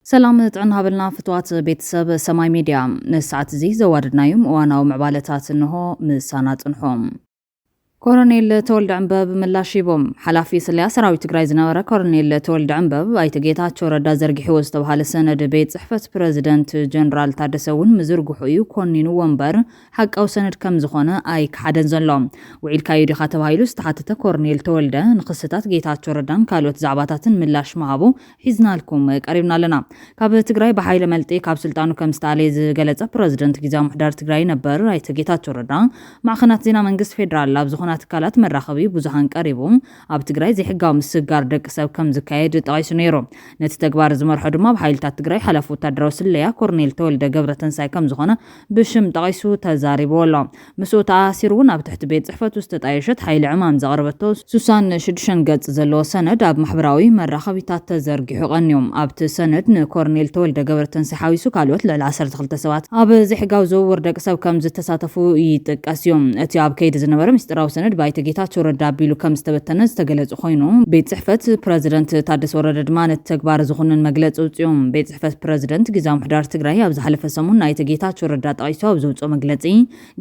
ሰላም ጥዕና ሃበልና ፍትዋት ቤተሰብ ሰማይ ሚድያ። ንሰዓት እዚ ዘዋደድናዮም እዋናዊ ምዕባለታት እንሆ፣ ምሳና ጽንሑ። ኮሎኔል ተወልደ ዕንበብ ምላሽ ሂቦም። ሓላፊ ስለያ ሰራዊት ትግራይ ዝነበረ ኮሎኔል ተወልደ ዕንበብ፣ ኣይተ ጌታቸው ረዳ ዘርጊሕዎ ዝተባሃለ ሰነድ ቤት ጽሕፈት ፕረዚደንት ጀነራል ታደሰ እውን ምዝርግሑ እዩ ኮኒንዎ እምበር፣ ሓቃዊ ሰነድ ከም ዝኾነ ኣይከሓደን ዘሎ። ውዒልካዮ ዲኻ ተባሂሉ ዝተሓተተ ኮሎኔል ተወልደ፣ ንክስታት ጌታቸው ረዳን ካልኦት ዛዕባታትን ምላሽ ምሃቡ ሒዝናልኩም ቀሪብና ኣለና። ካብ ትግራይ ብሓይሊ መልጢ ካብ ስልጣኑ ከም ዝተኣለየ ዝገለጸ ፕረዚደንት ግዝያዊ ምሕዳር ትግራይ ነበር ኣይተ ጌታቸው ረዳ፣ ማዕኸናት ዜና መንግስቲ ፌደራል ኣብ ዝኾና ትካላት መራኸቢ ብዙሃን ቀሪቡ፣ ኣብ ትግራይ ዘይሕጋዊ ምስግጋር ደቂ ሰብ ከም ዝካየድ ጠቒሱ ነይሩ። ነቲ ተግባር ዝመርሖ ድማ ብሓይልታት ትግራይ ሓላፊ ወታደራዊ ስለያ ኮርኔል ተወልደ ገብረተንሳይ ከም ዝኾነ ብሽም ጠቒሱ ተዛሪብዎ ኣሎ። ምስኡ ተኣሲሩ እውን ኣብ ትሕቲ ቤት ጽሕፈቱ ዝተጣየሸት ሓይሊ ዕማም ዘቕረበቶ ሱሳን ሽዱሽተ ገጽ ዘለዎ ሰነድ ኣብ ማሕበራዊ መራኸቢታት ተዘርጊሑ ቀንዮም። ኣብቲ ሰነድ ንኮርኔል ተወልደ ገብረተንሳይ ሓዊሱ ካልኦት ልዕሊ ዓሰርተ ክልተ ሰባት ኣብ ዘይሕጋዊ ዝውውር ደቂ ሰብ ከም ዝተሳተፉ ይጥቀስ እዩ። እቲ ኣብ ከይዲ ዝነበረ ምስጢራዊ ሰነድ ብኣይተ ጌታቸው ረዳ ኣቢሉ ከም ዝተበተነ ዝተገለጹ ኮይኑ፣ ቤት ጽሕፈት ፕረዚደንት ታደሰ ወረደ ድማ ነቲ ተግባር ዝኹንን መግለጺ ኣውጺኡ። ቤት ጽሕፈት ፕረዚደንት ግዝያዊ ምሕዳር ትግራይ ኣብ ዝሓለፈ ሰሙን ናይተ ጌታቸው ረዳ ጠቒሱ ኣብ ዘውጽኦ መግለጺ፣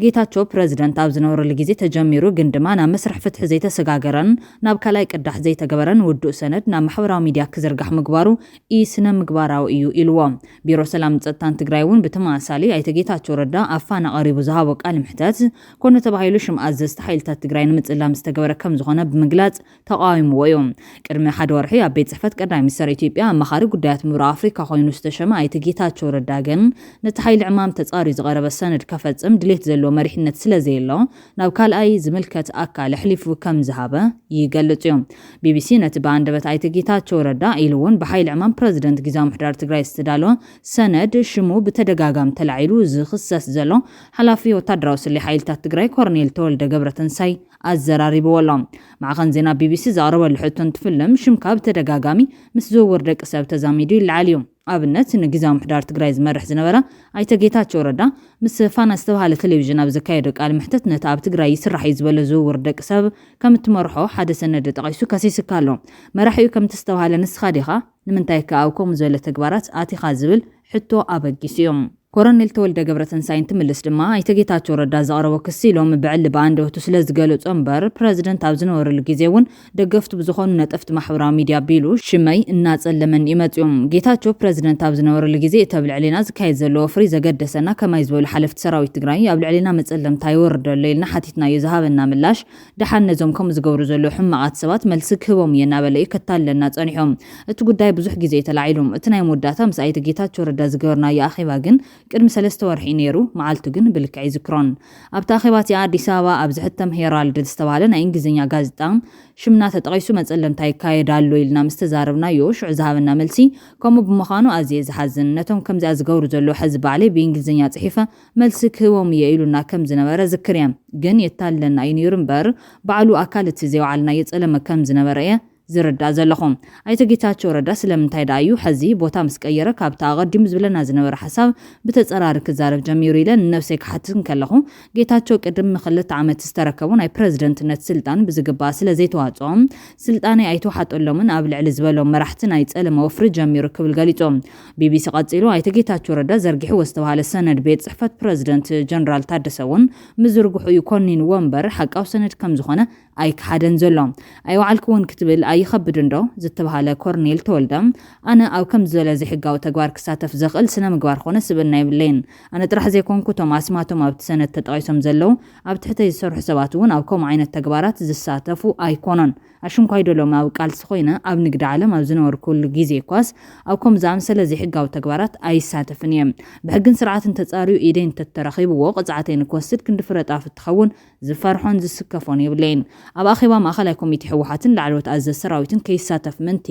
ጌታቸው ፕረዚደንት ኣብ ዝነበረሉ ግዜ ተጀሚሩ ግን ድማ ናብ መስርሕ ፍትሒ ዘይተሰጋገረን ናብ ካልኣይ ቅዳሕ ዘይተገበረን ውዱእ ሰነድ ናብ ማሕበራዊ ሚድያ ክዝርጋሕ ምግባሩ ኢስነ ምግባራዊ እዩ ኢልዎ። ቢሮ ሰላም ጸጥታን ትግራይ እውን ብተመሳሳሊ ኣይተ ጌታቸው ረዳ ኣብ ፋና ቀሪቡ ዝሃቦ ቃል ምሕተት ኮነ ተባሂሉ ሽም ኣዘዝቲ ሓይልታት ትግራይ ንምጽላም ዝተገበረ ከም ዝኾነ ብምግላጽ ተቓዊምዎ እዩ። ቅድሚ ሓደ ወርሒ ኣብ ቤት ጽሕፈት ቀዳማይ ሚኒስተር ኢትዮጵያ ኣማኻሪ ጉዳያት ምብራቕ ኣፍሪካ ኮይኑ ዝተሸመ ኣይተ ጌታቸው ረዳ ግን ነቲ ሓይሊ ዕማም ተጻርዩ ዝቐረበ ሰነድ ከፈጽም ድሌት ዘለዎ መሪሕነት ስለ ዘየሎ ናብ ካልኣይ ዝምልከት ኣካል ኣሕሊፉ ከም ዝሃበ ይገልጽ እዩ። ቢቢሲ ነቲ ብኣንደበት ኣይተ ጌታቸው ረዳ ኢሉ እውን ብሓይሊ ዕማም ፕረዚደንት ግዝያዊ ምሕዳር ትግራይ ዝተዳለወ ሰነድ ሽሙ ብተደጋጋሚ ተላዒሉ ዝኽሰስ ዘሎ ሓላፊ ወታደራዊ ስለ ሓይልታት ትግራይ ኮርኔል ተወልደ ገብረተንሳይ ኣዘራሪብዎ ኣሎ። ማዕኸን ዜና ቢቢሲ ዘቕረበሉ ሕቶ እንትፍልም ሽምካ ብተደጋጋሚ ምስ ዝውውር ደቂ ሰብ ተዛሚዱ ይለዓል እዩ። ኣብነት ንግዝያዊ ምሕዳር ትግራይ ዝመርሕ ዝነበረ ኣይተ ጌታቸው ረዳ ምስ ፋና ዝተባሃለ ቴሌቪዥን ኣብ ዘካየዶ ቃል ምሕተት ነቲ ኣብ ትግራይ ይስራሕ እዩ ዝበሎ ዝውውር ደቂ ሰብ ከም እትመርሖ ሓደ ሰነድ ጠቒሱ ከሲስካ ኣሎ። መራሒኡ ከም ዝተባሃለ ንስኻ ዲኻ? ንምንታይ ከ ኣብ ከምኡ ዝበለ ተግባራት ኣቲኻ ዝብል ሕቶ ኣበጊሱ እዩ። ኮረኔል ተወልደ ገብረተንሳይ እንትምልስ ድማ ኣይተ ጌታቸው ረዳ ዘቕረቦ ክሲ ሎሚ ብዕሊ ብኣንደበቱ ስለ ዝገለጾ እምበር ፕረዚደንት ኣብ ዝነበረሉ ግዜ እውን ደገፍቱ ብዝኾኑ ነጠፍቲ ማሕበራዊ ሚድያ ኣቢሉ ሽመይ እናጸለመኒ እዩ መጺኡ። ጌታቸው ፕረዚደንት ኣብ ዝነበረሉ ግዜ እቲ ኣብ ልዕሌና ዝካየድ ዘሎ ወፍሪ ዘገደሰና ከማይ ዝበሉ ሓለፍቲ ሰራዊት ትግራይ ኣብ ልዕሌና መጸለምታ ይወርድ ኣሎ ኢልና ሓቲትናዮ ዝሃበና ምላሽ ደሓን ነዞም ከምኡ ዝገብሩ ዘለዉ ሕማቓት ሰባት መልሲ ክህቦም እየ እናበለ እዩ ከታልለና ጸኒሑ። እቲ ጉዳይ ብዙሕ ግዜ እዩ ተላዒሉ። እቲ ናይ መወዳእታ ምስ ኣይተ ጌታቸው ረዳ ዝገበርናዮ ኣኼባ ግን ቅድሚ ሰለስተ ወርሒ እዩ ነይሩ፣ መዓልቱ ግን ብልክዕ ኣይዝክሮን። ኣብቲ ኣኼባ እቲ ኣዲስ ኣበባ ኣብ ዝሕተም ሄራልድ ዝተባህለ ናይ እንግሊዝኛ ጋዜጣ ሽምና ተጠቒሱ መጸለምታ ይካየድ ኣሎ ኢልና ምስ ተዛረብናዮ ሽዑ ዝሃበና መልሲ ከምኡ ብምዃኑ ኣዝየ ዝሓዝን። ነቶም ከምዚኣ ዝገብሩ ዘለዉ ሕዚ ባዕለይ ብእንግሊዝኛ ጽሒፈ መልሲ ክህቦም እየ ኢሉና ከም ዝነበረ ዝክር እየ። ግን የታልለና እዩ ነይሩ እምበር ባዕሉ ኣካል እቲ ዘይወዓልናዮ ጸለመ ከም ዝነበረ እየ ዝርዳእ ዘለኹ። ኣይተ ጌታቸው ረዳ ስለምንታይ ደኣ እዩ ሕዚ ቦታ ምስ ቀየረ ካብቲ ኣቐዲሙ ዝብለና ዝነበረ ሓሳብ ብተጸራሪ ክዛረብ ጀሚሩ ኢለ ንነብሰይ ክሓትት እንከለኹ፣ ጌታቸው ቅድም ንክልተ ዓመት ዝተረከቦ ናይ ፕረዚደንትነት ስልጣን ብዝግባእ ስለ ዘይተዋጽኦ፣ ስልጣነይ ኣይተዋሓጠሎምን ኣብ ልዕሊ ዝበሎም መራሕቲ ናይ ጸለመ ወፍሪ ጀሚሩ ክብል ገሊጹ። ቢቢሲ ቀጺሉ ኣይተ ጌታቸው ረዳ ዘርጊሕዎ ዝተባሃለ ሰነድ ቤት ጽሕፈት ፕረዚደንት ጀነራል ታደሰ እውን ምዝርግሑ እዩ ኮኒንዎ እምበር ሓቃዊ ሰነድ ከም ዝኾነ ኣይከሓደን ዘሎ። ኣይወዓልኩ እውን ክትብል ኣይኸብድን ዶ ዝተባሃለ ኮርኔል ተወልደ፣ ኣነ ኣብ ከም ዝበለ ዘይሕጋዊ ተግባር ክሳተፍ ዘኽእል ስነ ምግባር ኮነ ስብእና የብለይን። ኣነ ጥራሕ ዘይኮንኩ እቶም ኣስማቶም ኣብቲ ሰነድ ተጠቒሶም ዘለዉ ኣብ ትሕተይ ዝሰርሑ ሰባት እውን ኣብ ከምኡ ዓይነት ተግባራት ዝሳተፉ ኣይኮኑን። ኣሽንኳይ ዶ ሎሚ ኣብ ቃልሲ ኮይነ ኣብ ንግዲ ዓለም ኣብ ዝነበርኩሉ ግዜ እኳስ ኣብ ከምኡ ዝኣመሰለ ዘይሕጋዊ ተግባራት ኣይሳተፍን እየ። ብሕግን ስርዓትን ተጻርዩ ኢደይ እንተተረኺብዎ ቅጽዓተይ ንክወስድ ክንዲ ፍረ ጣፍ እትኸውን ዝፈርሖን ዝስከፎን የብለይን። ኣብ ኣኼባ ማእኸላይ ኮሚቴ ህወሓትን ላዕለዎት ኣዘዝቲ ሰራዊትን ከይሳተፍ ምእንቲ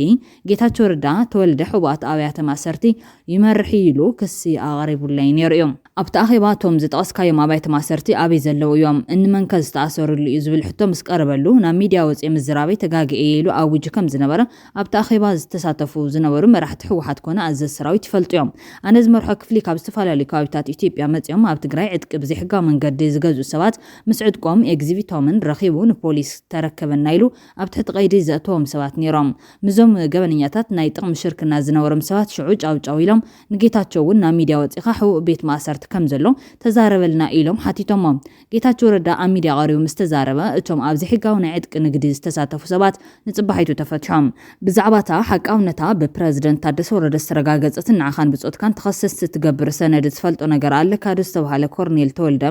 ጌታቸው ረዳ ተወልደ ሕቡኣት ኣብያተ ማእሰርቲ ይመርሕ ኢሉ ክሲ ኣቕሪቡለይ ነይሩ እዩ። ኣብቲ ኣኼባ እቶም ዝጠቐስካዮም ኣብያተ ማእሰርቲ ኣበይ ዘለዉ እዮም? እንመንከ ዝተኣሰርሉ እዩ ዝብል ሕቶ ምስ ቀረበሉ ናብ ሚድያ ወፂኤ ምዝራበይ ተጋግየ ኢሉ ኣዊጁ ከም ዝነበረ ኣብቲ ኣኼባ ዝተሳተፉ ዝነበሩ መራሕቲ ህወሓት ኮነ ኣዘዝ ሰራዊት ይፈልጡ እዮም። ኣነ ዝመርሖ ክፍሊ ካብ ዝተፈላለዩ ከባቢታት ኢትዮጵያ መፂኦም ኣብ ትግራይ ዕጥቂ ብዘይሕጋዊ መንገዲ ዝገዝኡ ሰባት ምስ ዕጥቆም ኤግዚቢቶምን ረኺቡ ንፖሊስ ተረከበና ኢሉ ኣብ ትሕቲ ቀይዲ ዘእተዎም ሰባት ነይሮም። ምዞም ገበነኛታት ናይ ጥቕሚ ሽርክና ዝነበሮም ሰባት ሽዑ ጫውጫው ኢሎም ንጌታቸው እውን ናብ ሚድያ ወፂኻ ሕቡእ ቤት ማእሰርቲ ከም ዘሎ ተዛረበልና ኢሎም ሓቲቶሞ። ጌታቸው ረዳ ኣብ ሚድያ ቀሪቡ ምስ ተዛረበ እቶም ኣብ ዘይሕጋዊ ናይ ዕጥቂ ንግዲ ዝተሳተፉ ሰባት ንፅባሒቱ ተፈትሖም። ብዛዕባ እታ ሓቃውነታ ብፕረዚደንት ታደሰ ወረደ ዝተረጋገፀትን ንዓኻን ብፆትካን ተኸሰስቲ ትገብር ሰነድ ትፈልጦ ነገር ኣለካ ዶ ዝተባሃለ ኮርኔል ተወልደ፣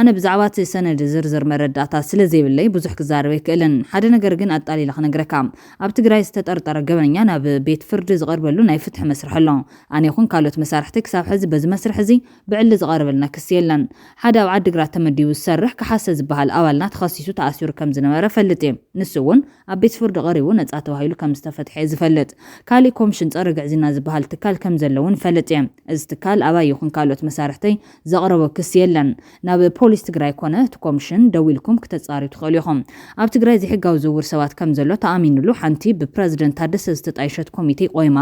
ኣነ ብዛዕባ እቲ ሰነድ ዝርዝር መረዳእታ ስለ ዘይብለይ ብዙሕ ክዛረብ ኣይክእልን። ሓደ ነገር ግን ኣጣሊለ ክነግረካ። ኣብ ትግራይ ዝተጠርጠረ ገበነኛ ናብ ቤት ፍርዲ ዝቐርበሉ ናይ ፍትሒ መስርሕ ኣሎ። ኣነ ይኹን ካልኦት መሳርሕቲ ክሳብ ሕዚ በዚ መስርሕ እዚ ብዕሊ ዝቐረበልና ክሲ የለን። ሓደ ኣብ ዓዲግራት ተመዲቡ ዝሰርሕ ከሓሰ ዝበሃል ኣባልና ተኸሲሱ ተኣሲሩ ከም ዝነበረ ፈልጥ እየ። ንሱ እውን ኣብ ቤት ፍርዲ ቀሪቡ ነጻ ተባሂሉ ከም ዝተፈትሐ እየ ዝፈልጥ። ካሊእ ኮምሽን ጸረ ግዕዝና ዝበሃል ትካል ከም ዘሎ እውን ፈልጥ እየ። እዚ ትካል ኣባይ ይኹን ካልኦት መሳርሕተይ ዘቕረቦ ክሲ የለን። ናብ ፖሊስ ትግራይ ኮነ እቲ ኮምሽን ደዊልኩም ክተጻርዩ ትኽእሉ ኢኹም። ኣብ ትግራይ ዘይሕጋዊ ዝውውር ሰባት ከም ዘሎ ተኣሚኑሉ ሓንቲ ብፕረዚደንት ታደሰ ዝተጣየሸት ኮሚቴ ቆይማ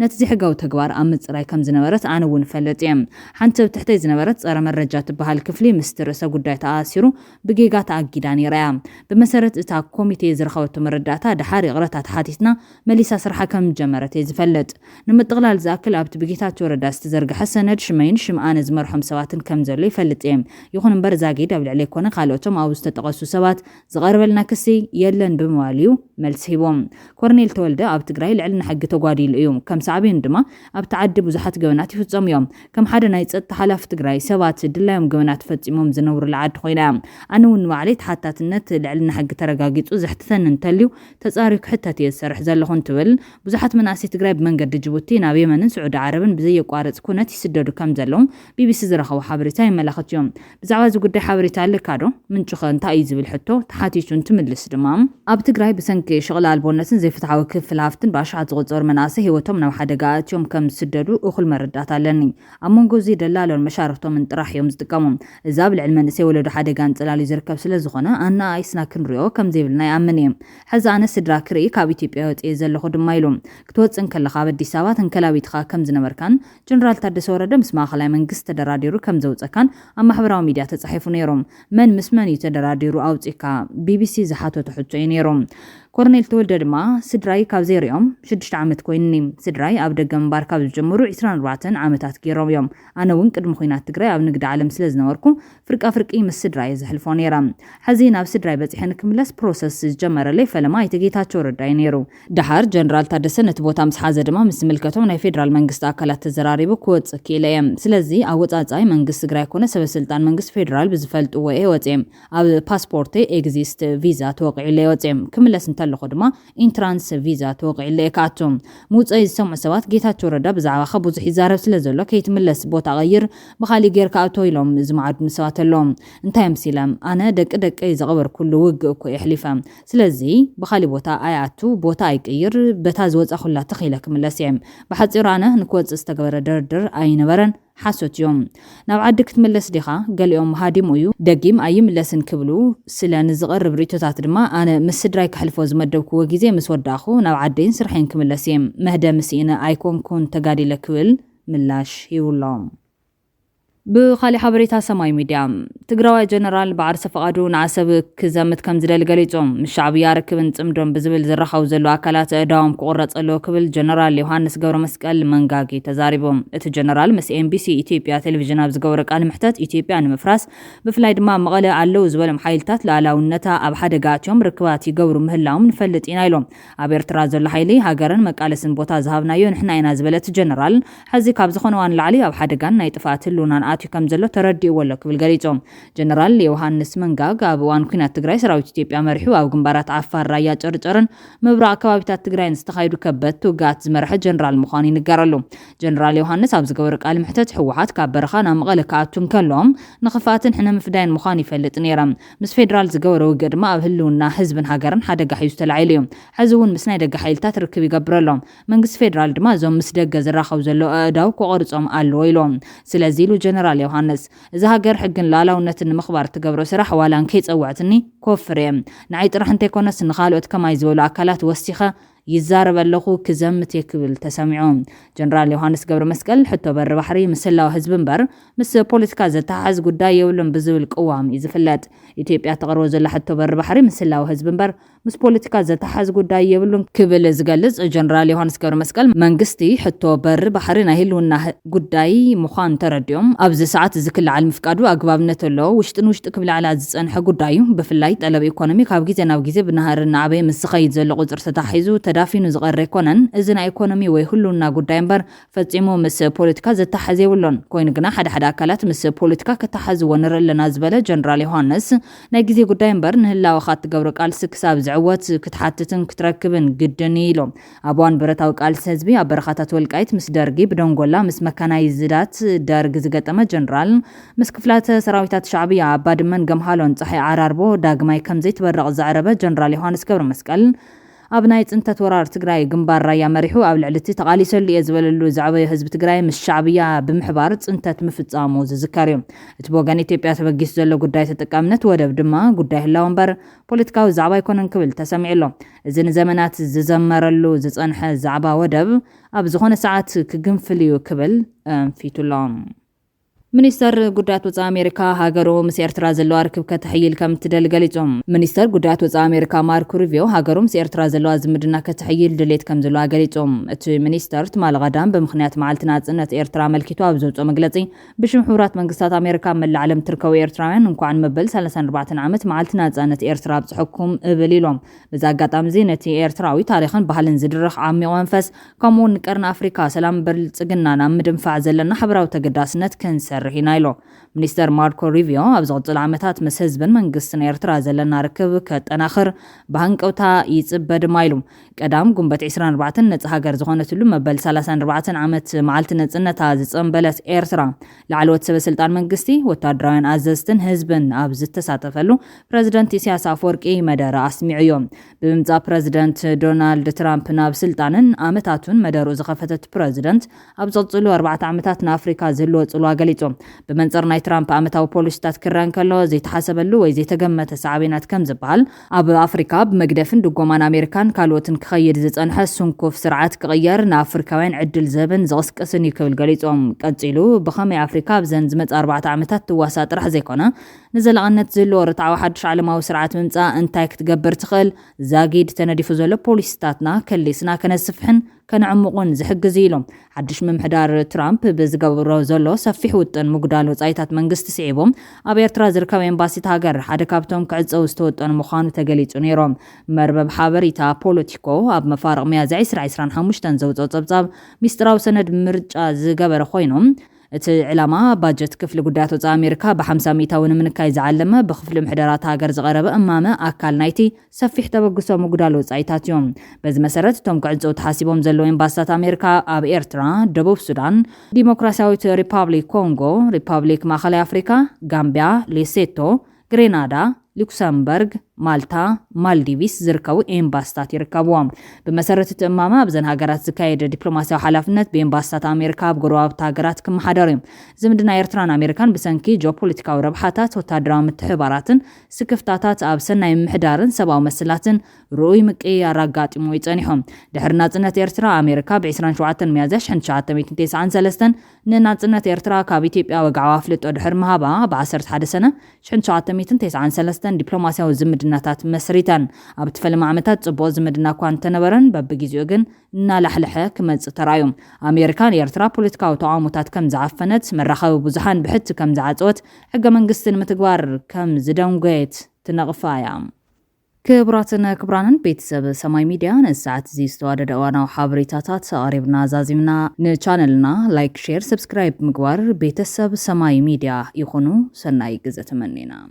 ነቲ ዘይሕጋዊ ተግባር ኣብ ምጽራይ ከም ዝነበረት ኣነ እውን እፈልጥ እየ። ሓንቲ ኣብ ትሕተይ ዝነበረት ጸረ መረጃ ትበሃል ክፍሊ ምስቲ ርእሰ ጉዳይ ተኣሲሩ ብጌጋ ተኣጊዳ ነይራ እያ። ብመሰረት እታ ኮሚቴ ዝረኸበቶ መረዳእታ ድሓር ይቕረታ ተሓቲትና መሊሳ ስርሓ ከም ጀመረት እየ ዝፈልጥ። ንምጥቕላል ዝኣክል ኣብቲ ብጌታቸው ረዳ ዝተዘርግሐ ሰነድ ሽመይን ሽም ኣነ ዝመርሖም ሰባትን ከም ዘሎ ይፈልጥ እየ። ይኹን እምበር ዛጊድ ኣብ ልዕለይ ኮነ ካልኦቶም ኣብኡ ዝተጠቐሱ ሰባት ዝቐርበልና ክሲ የለን ብምባል እዩ መልሲ ሂቦም። ኮርኔል ተወልደ ኣብ ትግራይ ልዕልና ሕጊ ተጓዲሉ እዩ። ከም ሳዕቤኑ ድማ ኣብቲ ዓዲ ብዙሓት ገበናት ይፍጸሙ እዮም። ከም ሓደ ናይ ጸጥታ ሓላፊ ትግራይ ሰባት ድላዮም ገበናት ፈጺሞም ዝነብሩላ ዓዲ ኮይና እያ። ኣነ እውን ንባዕለይ ተሓታትነት ልዕልና ሕጊ ተረጋጊጹ ዘሕትተኒ እንተልዩ ተጻርዩ ክሕተት እየ ዝሰርሕ ዘለኹ እንትብል ብዙሓት መናእሰይ ትግራይ ብመንገዲ ጅቡቲ ናብ የመንን ስዑዲ ዓረብን ብዘየቋርጽ ኩነት ይስደዱ ከም ዘለዉ ቢቢሲ ዝረኸቦ ሓበሬታ የመላኽት እዩ። ብዛዕባ እዚ ጉዳይ ሓበሬታ ኣለካ ዶ? ምንጭኸ እንታይ እዩ ዝብል ሕቶ ተሓቲቱ እንትምልስ ድማ ኣብ ትግራይ ብሰንኪ ሸቕሊ ኣልቦነትን ዘይፍትሓዊ ክፍል ሃፍትን ብኣሽሓት ዝቑጸሩ መናእሰይ ህይወቶም ናብ ሓደጋ ኣእትዮም ከም ዝስደዱ እኹል መረዳእታ ኣለኒ። ኣብ መንጎ እዚ ደላሎን መሻርኽቶምን ጥራሕ እዮም ዝጥቀሙ። እዚ ኣብ ልዕሊ መንእሰይ ወለዶ ሓደጋ ኣንጸላልዩ ዝርከብ ስለ ዝኾነ ኣነኣኢስና ክንሪኦ ከም ዘይብልና ይኣምን እየ። ሕዚ ኣነ ስድራ ክርኢ ካብ ኢትዮጵያ ወፅየ ዘለኹ ድማ ኢሉ። ክትወፅእ እንከለኻ ኣብ ኣዲስ ኣበባ ተንከላቢትኻ ከም ዝነበርካን ጀነራል ታደሰ ወረደ ምስ ማእኸላይ መንግስቲ ተደራዲሩ ከም ዘውፀካን ኣብ ማሕበራዊ ሚድያ ተፃሒፉ ነይሩ። መን ምስ መን እዩ ተደራዲሩ ኣውፂካ? ቢቢሲ ዝሓተቶ ሕቶ እዩ ነይሩ። ኮርኔል ተወልደ ድማ ስድራይ ካብ ዘይሪኦም ሽዱሽተ ዓመት ኮይኑኒ። ስድራይ ኣብ ደገ ምንባር ካብ ዝጀመሩ ዕስራን ኣርባዕተን ዓመታት ገይሮም እዮም። ኣነ እውን ቅድሚ ኹናት ትግራይ ኣብ ንግዲ ዓለም ስለ ዝነበርኩ ፍርቃ ፍርቂ ምስ ስድራይ ዘሕልፎ ነይረ። ሕዚ ናብ ስድራይ በፂሐ ንክምለስ ፕሮሰስ ዝጀመረለይ ፈለማ ኣይተ ጌታቸው ረዳ እዩ ነይሩ። ደሓር ጀነራል ታደሰ ነቲ ቦታ ምስ ሓዘ ድማ ምስ ዝምልከቶም ናይ ፌዴራል መንግስቲ ኣካላት ተዘራሪቡ ክወፅእ ክኢለ እየ። ስለዚ ኣወፃፅኣይ መንግስቲ ትግራይ ኮነ ሰበስልጣን መንግስቲ ፌዴራል ብዝፈልጥዎ እየ ወፅየ። ኣብ ፓስፖርተይ ኤግዚስት ቪዛ ተወቂዑለይ ወፅየ። ክምለስ እንተለኹ ድማ ኢንትራንስ ቪዛ ተወቂዑለይ እየ ክኣቱ። ምውፀይ ዝሰምዑ ሰባት ጌታቸው ረዳ ብዛዕባኻ ብዙሕ ይዛረብ ስለ ዘሎ ከይትምለስ ቦታ ቀይር ብኻሊእ ጌርካ ኣቶ ኢሎም ዝመዓዱኒ ሰባት ኣለዉ። እንታይ እዮም ሲለ ኣነ ደቂ ደቀይ ዝቐበርኩሉ ውግእ እኮ የሕሊፈ። ስለዚ ብኻሊእ ቦታ ኣይኣቱ፣ ቦታ ኣይቅይር፣ በታ ዝወፃኹላ ተኺለ ክምለስ እየ። ብሓፂሩ ኣነ ንክወፅእ ዝተገበረ ድርድር ኣይነበረን። ሓሶት እዮም። ናብ ዓዲ ክትምለስ ዲኻ? ገሊኦም ሃዲሙ እዩ፣ ደጊም ኣይምለስን ክብሉ፣ ስለ ንዝቐርብ ርእቶታት ድማ ኣነ ምስ ስድራይ ከሕልፎ ዝመደብክዎ ግዜ ምስ ወዳእኹ ናብ ዓደይን ስርሐይን ክምለስ እየ። መህደሚ ስኢነ ኣይኮንኩን ተጋዲለ ክብል ምላሽ ሂቡሎም። ብኻሊእ ሓበሬታ ሰማይ ሚድያ፣ ትግራዋይ ጀነራል ብዓርሰ ፈቓዱ ንዓሰብ ክዘምት ከም ዝደሊ ገሊጹ። ምስ ሻዕብያ ርክብን ጽምዶን ብዝብል ዝራኸቡ ዘለዉ ኣካላት ኣእዳዎም ክቑረጽ ኣለዎ ክብል ጀነራል ዮሃንስ ገብረመስቀል መንጋጊ ተዛሪቡ። እቲ ጀነራል ምስ ኤምቢሲ ኢትዮጵያ ቴሌቪዥን ኣብ ዝገበሮ ቃለ መሕተት ኢትዮጵያ ንምፍራስ ብፍላይ ድማ ኣብ መቐለ ኣለዉ ዝበሎም ሓይልታት ልኣላውነታ ኣብ ሓደጋ ኣትዮም ርክባት ይገብሩ ምህላዎም ንፈልጥ ኢና ኢሎም። ኣብ ኤርትራ ዘሎ ሓይሊ ሃገርን መቃለስን ቦታ ዝሃብናዮ ንሕና ኢና ዝበለ እቲ ጀነራል፣ ሕዚ ካብ ዝኾነ እዋን ንላዕሊ ኣብ ሓደጋን ናይ ጥፍኣት ህልውናን ኣትዩ ከም ዘሎ ተረዲእዎ ኣሎ ክብል ገሊጹ። ጀነራል ዮሃንስ መንጋግ ኣብ እዋን ኲናት ትግራይ ሰራዊት ኢትዮጵያ መሪሑ ኣብ ግንባራት ዓፋር፣ ራያ ጨርጨርን ምብራቕ ከባቢታት ትግራይን ዝተኻየዱ ከበድቲ ውግኣት ዝመርሐ ጀነራል ምዃኑ ይንገረሉ። ጀነራል ዮሃንስ ኣብ ዝገበሮ ቃለ መሕተት ህወሓት ካብ በረኻ ናብ መቐለ ክኣቱ እንከሎ ንኽፍኣትን ሕነ ምፍዳይን ምዃኑ ይፈልጥ ነይረ። ምስ ፌዴራል ዝገበሮ ውግእ ድማ ኣብ ህልውና ህዝብን ሃገርን ሓደጋ ሒዙ ተላዒሉ እዩ። ሕዚ እውን ምስ ናይ ደገ ሓይልታት ርክብ ይገብር ኣሎ። መንግስቲ ፌዴራል ድማ እዞም ምስ ደገ ዝራኸቡ ዘለዉ ኣእዳው ክቖርጾም ኣለዎ ኢሉ። ስለዚ ኢሉ ጀነራል ጀነራል ዮሃንስ። እዛ ሃገር ሕግን ሉዓላውነትን ንምኽባር ትገብሮ ስራሕ ዋላ እንከይጸውዐትኒ ክወፍር እየ። ንዓይ ጥራሕ እንተይኮነስ ንኻልኦት ከማይ ዝበሉ ኣካላት ወሲኸ ይዛረብ ኣለኹ፣ ክዘምት እየ ክብል ተሰሚዑ። ጀነራል ዮሃንስ ገብረ መስቀል ሕቶ በሪ ባሕሪ ምስ ህላወ ህዝቢ እምበር ምስ ፖለቲካ ዘተሓሕዝ ጉዳይ የብሉን ብዝብል ቅዋም እዩ ዝፍለጥ። ኢትዮጵያ ተቕርቦ ዘላ ሕቶ በሪ ባሕሪ ምስ ህላወ ህዝቢ እምበር ምስ ፖለቲካ ዘተሓዝ ጉዳይ የብሉን ክብል ዝገልጽ ጀነራል ዮሃንስ ገብረ መስቀል፣ መንግስቲ ሕቶ በሪ ባሕሪ ናይ ህልውና ህ- ጉዳይ ምዃኑ ተረዲኦም ኣብዚ ሰዓት እዚ ክለዓል ምፍቃዱ ኣግባብነት ኣለዎ። ውሽጢ ንውሽጢ ክብላዕላ ዝጸንሐ ጉዳዩ፣ ብፍላይ ጠለብ ኢኮኖሚ ካብ ግዜ ናብ ግዜ ብናህሪ እናዓበየ ምስ ዝኸይድ ዘሎ ቁጽሪ ተታሒዙ ተዳፊኑ ዝቐረ ኣይኮነን። እዚ ናይ ኢኮኖሚ ወይ ህልውና ጉዳይ እምበር ፈጺሙ ምስ ፖለቲካ ዘተሓዝ የብሎን። ኮይኑ ግና ሓደ ሓደ ኣካላት ምስ ፖለቲካ ከተሓዝዎ ንርኢ ኣለና ዝበለ ጀነራል ዮሃንስ፣ ናይ ግዜ ጉዳይ እምበር ንህላወኻ እትገብሮ ቃልሲ ክሳብ ዝዕወት ክትሓትትን ክትረክብን ግድን እዩ ኢሉ። ኣብ እዋን ብረታዊ ቃልሲ ህዝቢ ኣብ በረኻታት ወልቃይት ምስ ደርጊ፣ ብደንጎላ ምስ መካናይዝዳት ደርግ ዝገጠመ ጀነራል፣ ምስ ክፍላተ ሰራዊታት ሻዕብያ ኣብ ባድመን ገምሃሎን ጻሕይ ዓራርቦ ዳግማይ ከም ዘይትበርቕ ዘዕረበ ጀነራል ዮሃንስ ገብረ መስቀል፣ ኣብ ናይ ጽንተት ወራር ትግራይ ግንባር ራያ መሪሑ ኣብ ልዕሊ እቲ ተቓሊሰሉ እየ ዝበለሉ ዘዕበዮ ህዝቢ ትግራይ ምስ ሻዕብያ ብምሕባር ጽንተት ምፍጻሙ ዝዝከር እዩ። እቲ ብወገን ኢትዮጵያ ተበጊሱ ዘሎ ጉዳይ ተጠቃምነት ወደብ ድማ ጉዳይ ህላወ እምበር ፖለቲካዊ ዛዕባ ኣይኮነን ክብል ተሰሚዑ ኣሎ። እዚ ንዘመናት ዝዘመረሉ ዝጸንሐ ዛዕባ ወደብ ኣብ ዝኾነ ሰዓት ክግንፍል እዩ ክብል ኣንፊቱ ኣሎ። ሚኒስተር ጉዳያት ወጻኢ ኣሜሪካ ሃገሩ ምስ ኤርትራ ዘለዋ ርክብ ከተሕይል ከም እትደሊ ገሊጹ። ሚኒስተር ጉዳያት ወጻኢ ኣሜሪካ ማርኮ ሩቢዮ ሃገሩ ምስ ኤርትራ ዘለዋ ዝምድና ከተሕይል ድሌት ከም ዘለዋ ገሊጹ። እቲ ሚኒስተር ትማሊ ቀዳም ብምኽንያት መዓልቲ ናጽነት ኤርትራ ኣመልኪቱ ኣብ ዘውጽኦ መግለጺ፣ ብሽም ሕቡራት መንግስታት ኣሜሪካ ኣብ መላእ ዓለም ትርከቡ ኤርትራውያን እንኳዕ ንመበል ሰላሳን ኣርባዕተን ዓመት መዓልቲ ናጽነት ኤርትራ ኣብጽሐኩም እብል ኢሎም። በዚ ኣጋጣሚ እዚ ነቲ ኤርትራዊ ታሪኽን ባህልን ዝድርኽ ዓሚቕ መንፈስ ከምኡ እውን ንቀርኒ ኣፍሪካ ሰላም ብልጽግናን ኣብ ምድንፋዕ ዘለና ሓበራዊ ተገዳስነት ክንሰርሕ ኢና ኢሉ። ሚኒስተር ማርኮ ሩቢዮ ኣብ ዝቕጽሉ ዓመታት ምስ ህዝብን መንግስትን ኤርትራ ዘለና ርክብ ከጠናኽር ብሃንቀውታ ይጽበ ድማ ኢሉ። ቀዳም ጉንበት ዕስራን ኣርባዕተን ነጻ ሃገር ዝኾነትሉ መበል ሰላሳን ኣርባዕተን ዓመት መዓልቲ ነጽነታ ዝጸንበለት ኤርትራ ላዕለዎት ሰበ ስልጣን መንግስቲ፣ ወታደራውያን ኣዘዝትን ህዝብን ኣብ ዝተሳተፈሉ ፕረዚደንት ኢሳያስ ኣፈወርቂ መደረ ኣስሚዑ እዩ። ብምምጻእ ፕረዚደንት ዶናልድ ትራምፕ ናብ ስልጣንን ኣመታቱን መደርኡ ዝኸፈተ እቲ ፕረዚደንት፣ ኣብ ዝቕጽሉ ኣርባዕተ ዓመታት ንኣፍሪካ ዝህልዎ ጽልዋ ገሊጹ። ብመንጽር ናይ ትራምፕ ኣመታዊ ፖሊሲታት ክረአ እንከሎ፣ ዘይተሓሰበሉ ወይ ዘይተገመተ ሳዕቤናት ከም ዝበሃል፣ ኣብ ኣፍሪካ ብመግደፍን ድጎማን ኣሜሪካን ካልኦትን ክኸይድ ዝጸንሐ ስንኩፍ ስርዓት ክቕየር ንኣፍሪካውያን ዕድል ዝህብን ዝቕስቅስን እዩ ክብል ገሊጹ። ቀጺሉ፣ ብኸመይ ኣፍሪካ ኣብዘን ዝመጽኣ ኣርባዕተ ዓመታት ትዋሳእ ጥራሕ ዘይኮነ፣ ንዘላቕነት ዝህልዎ ርትዓዊ ሓድሽ ዓለማዊ ስርዓት ምምጻእ እንታይ ክትገብር ትኽእል? ዛጊድ ተነዲፉ ዘሎ ፖሊሲታትና ከሊስና ከነስፍሕን ከነዕምቑን ዝሕግዝ እዩ ኢሎም። ሓድሽ ምምሕዳር ትራምፕ ብዝገብሮ ዘሎ ሰፊሕ ውጥን ምጉዳል ወጻኢታት መንግስቲ ስዒቡ፣ ኣብ ኤርትራ ዝርከብ ኤምባሲ እታ ሃገር ሓደ ካብቶም ክዕጸው ዝተወጠኑ ምዃኑ ተገሊጹ ነይሩ። መርበብ ሓበሬታ ፖለቲኮ ኣብ መፋርቕ ሚያዝያ ዕስራ ዕስራን ሓሙሽተን ዘውጽኦ ጸብጻብ፣ ሚስጥራዊ ሰነድ ምርጫ ዝገበረ ኮይኑ፣ እቲ ዕላማ ባጀት ክፍሊ ጉዳያት ወጻኢ ኣሜሪካ ብ ሓምሳ ሚእታዊ ንምንካይ ዝዓለመ ብክፍሊ ምሕደራ እታ ሃገር ዝቐረበ እማመ ኣካል ናይቲ ሰፊሕ ተበግሶ ምጉዳል ወጻኢታት እዩ። በዚ መሰረት፣ እቶም ክዕጸው ተሓሲቦም ዘለዉ ኤምባሲታት ኣሜሪካ ኣብ ኤርትራ፣ ደቡብ ሱዳን፣ ዲሞክራሲያዊት ሪፓብሊክ ኮንጎ፣ ሪፓብሊክ ማእከላይ ኣፍሪካ፣ ጋምቢያ፣ ሌሴቶ፣ ግሬናዳ፣ ሉክሰምበርግ፣ ማልታ፣ ማልዲቪስ ዝርከቡ ኤምባሲታት ይርከብዎም። ብመሰረት እቲ እማመ፣ ኣብዘን ሃገራት ዝካየድ ዲፕሎማስያዊ ሓላፍነት ብኤምባሲታት ኣሜሪካ ኣብ ጎረባብቲ ሃገራት ክመሓደር እዩ። ዝምድና ኤርትራን ኣሜሪካን ብሰንኪ ጂኦፖለቲካዊ ረብሓታት፣ ወታደራዊ ምትሕብባራትን ስክፍታታት ኣብ ሰናይ ምምሕዳርን ሰብኣዊ መሰላትን ርኡይ ምቅይያር ኣጋጢሞ እዩ ጸኒሑ። ድሕሪ ናጽነት ኤርትራ፣ ኣሜሪካ ብ ዕስራን ሸውዓተን ሚያዝያ ሽሕን ትሽዓተ ሚእትን ተስዓን ሰለስተን ንናጽነት ኤርትራ ካብ ኢትዮጵያ ወግዓዊ ኣፍልጦ ድሕሪ ምሃባ፣ ብ ዓሰርተ ሓደ ሰነ ሽሕን ትሽዓተ ሚእትን ተስዓን ሰለስተን ዲፕሎማስያዊ ዝምድናታት መስሪተን። ኣብቲ ፈለማ ዓመታት ጽቡቕ ዝምድና እኳ እንተነበረን፣ በብግዜኡ ግን እናላሕለሐ ክመጽእ ተራእዩ። ኣሜሪካ ንኤርትራ ፖለቲካዊ ተቓውሞታት ከም ዝዓፈነት፣ መራኸቢ ብዙሓን ብሕቲ ከም ዝዓጸወት፣ ሕገ መንግስቲ ንምትግባር ከም ዝደንጎየት ትነቕፋ እያ። ክቡራትን ክቡራንን ቤተሰብ ሰማይ ሚድያ፣ ነዚ ሰዓት እዚ ዝተዋደደ እዋናዊ ሓበሬታታት ኣቕሪብና ዛዚምና። ንቻነልና ላይክ፣ ሼር፣ ሰብስክራይብ ምግባር ቤተሰብ ሰማይ ሚድያ ይኹኑ። ሰናይ ግዘ ተመኒና።